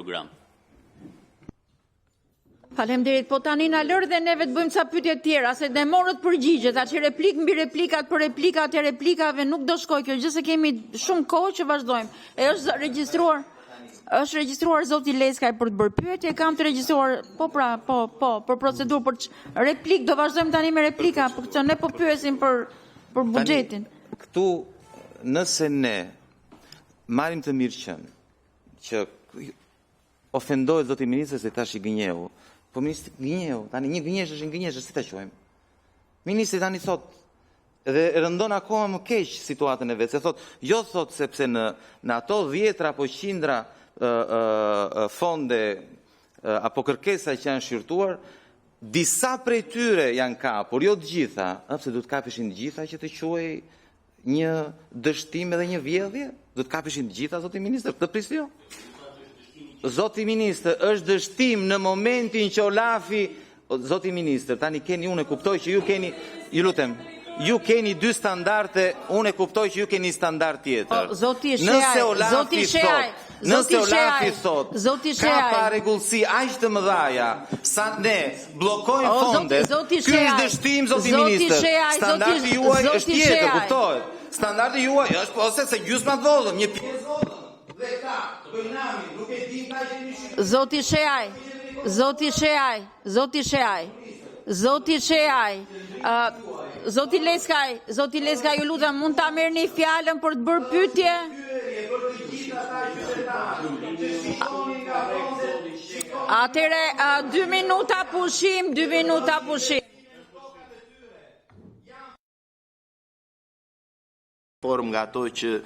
program. Faleminderit! Po tani na lër edhe neve të bëjmë ca pyetje të tjera, se ne morët përgjigje. Tani replikë mbi replikat për replikat e replikave nuk do shkojë kjo gjë, se kemi shumë kohë që vazhdojmë. Është regjistruar, është regjistruar zoti Leskaj për të bërë pyetje, kam të regjistruar. Po pra, po, po, për procedurë, për replikë do vazhdojmë tani me replika, po këtë ne po pyesim për për buxhetin. Tani, këtu nëse ne marrim të mirëqenë që ofendohet zoti ministër se tash i gënjeu. Po ministri gënjeu, tani një gënjeshtër është një gënjeshtër, si ta quajmë? Ministri tani thot dhe e rëndon akoma më keq situatën e vet, se thot, jo thot sepse në në ato dhjetra apo qindra ë ë fonde apo kërkesa që janë shqyrtuar, disa prej tyre janë kapur, jo të gjitha, ëh, pse duhet të kapeshin të gjitha që të quhej një dështim edhe një vjedhje? Do të kapeshin të gjitha, zoti ministër, këtë prisni ju? Zoti ministër, është dështim në momentin që Olafi Zoti ministër, tani keni unë e kuptoj që ju keni, ju lutem, ju keni dy standarde, unë e kuptoj që ju keni standard tjetër. Po, zoti Shehaj, zoti Shehaj, nëse Olafi thot, zoti Shehaj, ka parregullsi aq të mëdha sa ne bllokojmë fondet. Zoti Ky është dështim, zoti ministër. Standardi juaj është tjetër, kuptohet? Standardi juaj është ose se gjysma vodhëm, një pjesë vodhëm. Dhe ka, bëj namin, nuk e di ta që jemi Shqipëri. Zoti Shehaj, zoti Shehaj, zoti Shehaj, zoti Shehaj, uh, zoti Leskaj, zoti Leskaj, ju lutem, mund ta merrni fjalën për të bërë pyetje? Atëre, uh, dy minuta pushim, dy minuta pushim. Formë nga ato që.